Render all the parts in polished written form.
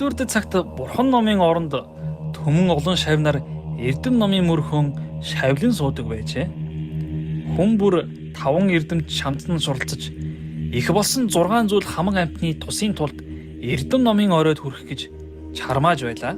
Нэгдүгээр цагт бурхан номын оронд түмэн олон шавнар эрдэм номын мөрхөн шавлан суудаг байжээ. Хүн бүр 5 эрдэмт шамтан суралцаж их болсон 6 зүйл хамаг амьтны тусын тулд эрдэм номын оройд хүрэх гэж чармааж байлаа.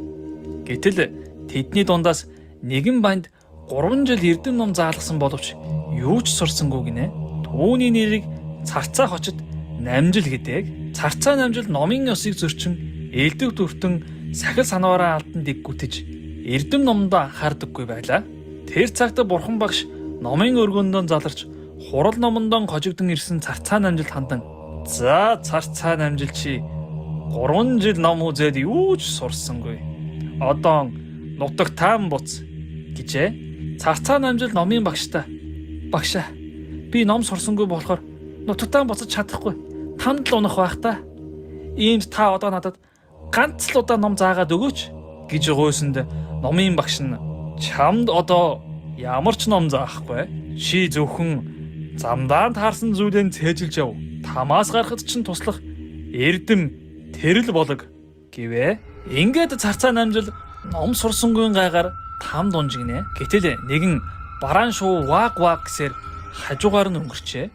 Гэтэл тэдний дундаас нэгэн банд 3 жил эрдэм ном заалгасан боловч юу ч сурсангүй гинэ. Түүний нэрийг Царцаа хочид Намжил гэдэг. Царцаа Намжил номын ёсыг зөрчин элдв дүртэн сахил санваараа алдан дэггүтэж эрдэм номдоо анхаардаггүй байлаа. Тэр цагт бурхан багш номын өргөндөө заларч хурал номондоо хожигдон ирсэн Царцаа Намжилд хандан "За, Царцаа Намжил, чи 3 жил ном үзээд юу ч сурсангүй. Одоо нутагтаан буц" гэжээ. Царцаа Намжил номын багштай "Багшаа, би ном сурсангүй болохоор нутагтаан буцаж чадахгүй. Танд л унах байх та. Иймд та одоо надад ганц л удаа ном заагаад өгөөч" гэж гуйсанд номын багш нь "Чамд одоо ямар ч ном заахгүй. Чи зөвхөн замдаа таарсан зүйлээ цээжилж яв. Тамаас гарахад чинь туслах эрдэм тэрэл болог" гэвэ. Ингээд Царцаа Намжил ном сурсангүй гайгаар там дунжигнэ. Гэтэл нэгэн бараан шувуу ваг ваг гэсээр хажуугаар нь өнгөрчээ.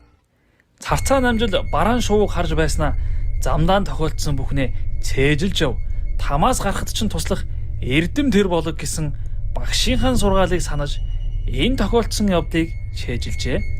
Царцаа Намжил бараан шувууг харж байснаа замдаа тохиолдсон бүхнээ цээжилж яв. Тамаас гарахад чинь туслах эрдэм тэр болог гэсэн багшийнхаа сургаалыг санаж энэ тохиолдсон явдлыг цээжилжээ.